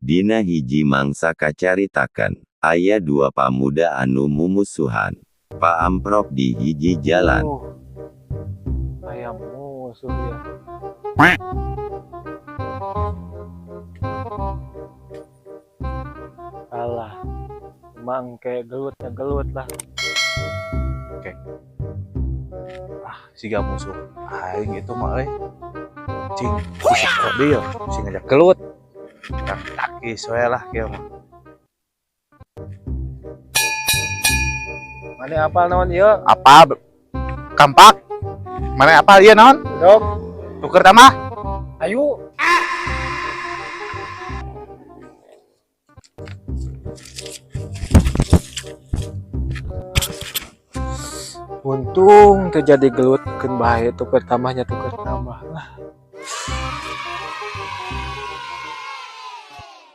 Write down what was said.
Dina hiji mangsa kacaritakeun, aya dua pamuda anu mumusuhan. Paamprok di hiji jalan. Aya musuh ya. Alah, emang kayak gelutnya gelut lah. Oke. Ah, siga musuh aing itu mah euy. Cing, kok dia sing ngajak gelut. Takis we lah kieu mah. Mana apal naon ieu? Apa? Kampak. Mana apal ieu naon? Dok. Tuker tambah. Ayo. Untung terjadi gelut keun bae tuker tambahnya tuker tambah lah.